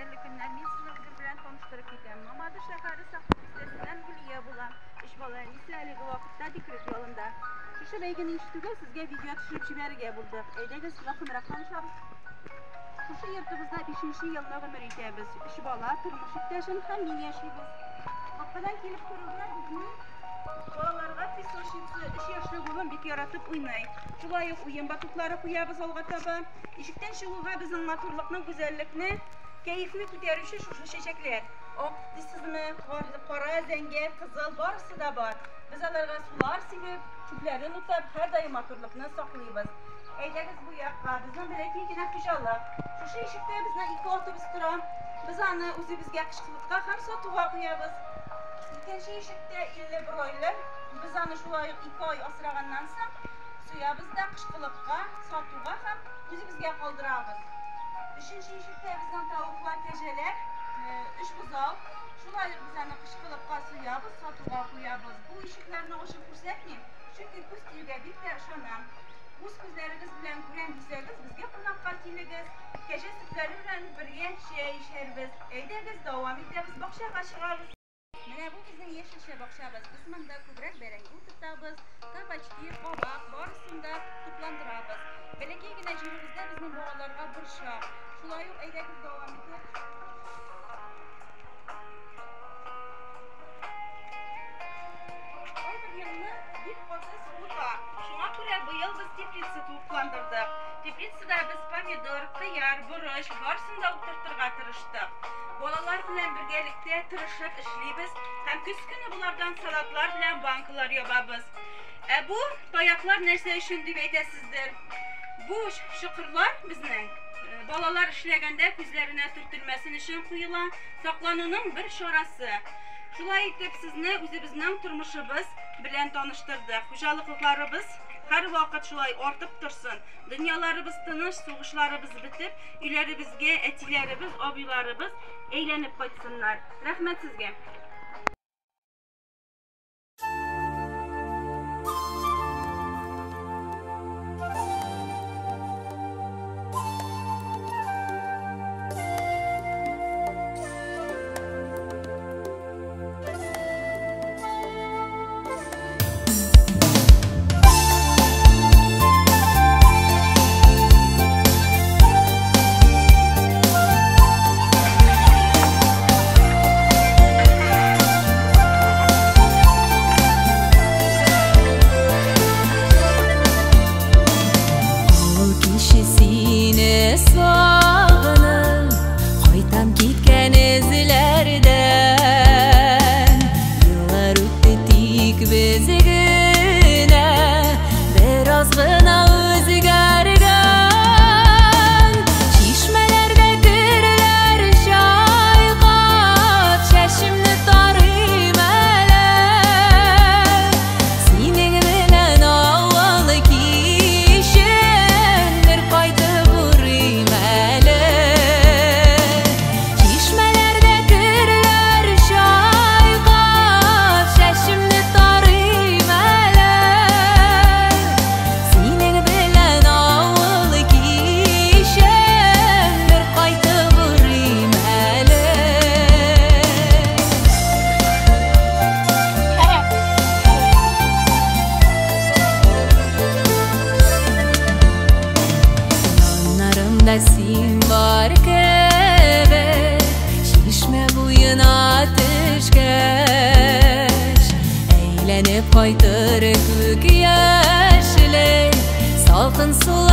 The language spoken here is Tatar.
Хәерле көннәр. Мин сезне үзем белән таныштырып китәм. Мамадыш шәһәре Саклык бистәсеннән Гөлия булам. Өч бала әнисе әлеге вакытта декрет ялында. Шушы бәйгене ишетүгә сезгә видео төшереп җибәрергә булдык. Әйдәгез, якынрак танышабыз. Шушы йортыбызда бишенче елны гомер итәбез. Өч бала, тормыш иптәшем һәм мин яшибез. Капкадан килеп керүгә безнең балаларга песочница 3 яшьлек улым бик яратып уйный. Шулай ук уен батутлары куябыз алга таба. Ишектән чыгуга безнең матурлыкны, гүзәллекне, кәефне күтәрүче шушы чәчәкләр. Ак дисезме, кара, зәңгәр, кызыл, барысы да бар. Без аларга сулар сибеп, чүпләрен утап, һәрдаим матурлыкны саклыйбыз. Әйдәгез бу якка, безнең бәләкәй генә хуҗалык. Шушы ишектә безнең ике атыбыз тора. Без аны үзебезгә кышкылыкка һәм сатуга куябыз. Икенче ишектә 50 бройлер. Без аны шулай ук 2 ай асраганнан соң суябыз да кышкылыкка, сатуга һәм үзебезгә калдырабыз. Өченче ишектә безнең тавыклар, кәҗәләр, өч бозау. Шулай ук без аны кышкылыкка суябыз, сатуга куябыз. Бу ишекләрне ачып күрсәтмим, чөнки күз тиюгә бик тә ышанам. Үз күзләрегез белән күрәм дисәгез, безгә кунакка килегез. Кәҗә сөтләре белән бергә чәй эчәрбез. Әйдәгез, дәвам итәбез, бакчага чыгабыз. Менә бу безнең яшелчә бакчабыз. Без монда күбрәк бәрәңге утыртабыз, кабачки, кабак, барысын да тупландырабыз. Бәләкәй генә җиребездә безнең балаларга борчак. Шулай ук әйдәгез дәвам итеп. Кайбер елны бик каты суыта. Шуңа күрә быел без теплица тупландырдык. Теплицада без помидор, кыяр, борыч, барысын да утыртырга тырыштык. Балалар белән бергәлектә тырышып эшлибез һәм көз көне булардан салатлар белән банкалар ябабыз. Ә бу таяклар нәрсә өчен дип әйтәсездер? Бу чокырлар безнең балалар эшләгәндә күзләренә төртелмәсен өчен куела, саклануның бер чарасы. Шулай итеп сезне үзебезнең тормышыбыз белән таныштырдык. Хуҗалыкларыбыз һәрвакыт шулай артып торсын. Дөньяларыбыз тыныч, сугышларыбыз бетеп, өйләребезгә әтиләребез, абыйларыбыз әйләнеп кайтсыннар. Рәхмәт сезгә. Ул кеше сине сагынып, кайтам киткән эзләрдән. Еллар үтте тик без генә бераз гына үзгәргән. Чишмәләрдә керләр чайкап, чәчемне тарыйм әле. Синең белән авыл кичен бер кайтып урыйм әле. Чишмәләрдә керләр чайкап, чәчемне тарыйм әле. Синең белән авыл кичен бер кайтып урыйм әле. Яннарымда син бар кебек, чишмә буена төшкәч, әйләнеп кайтыр күк яшьле салкын су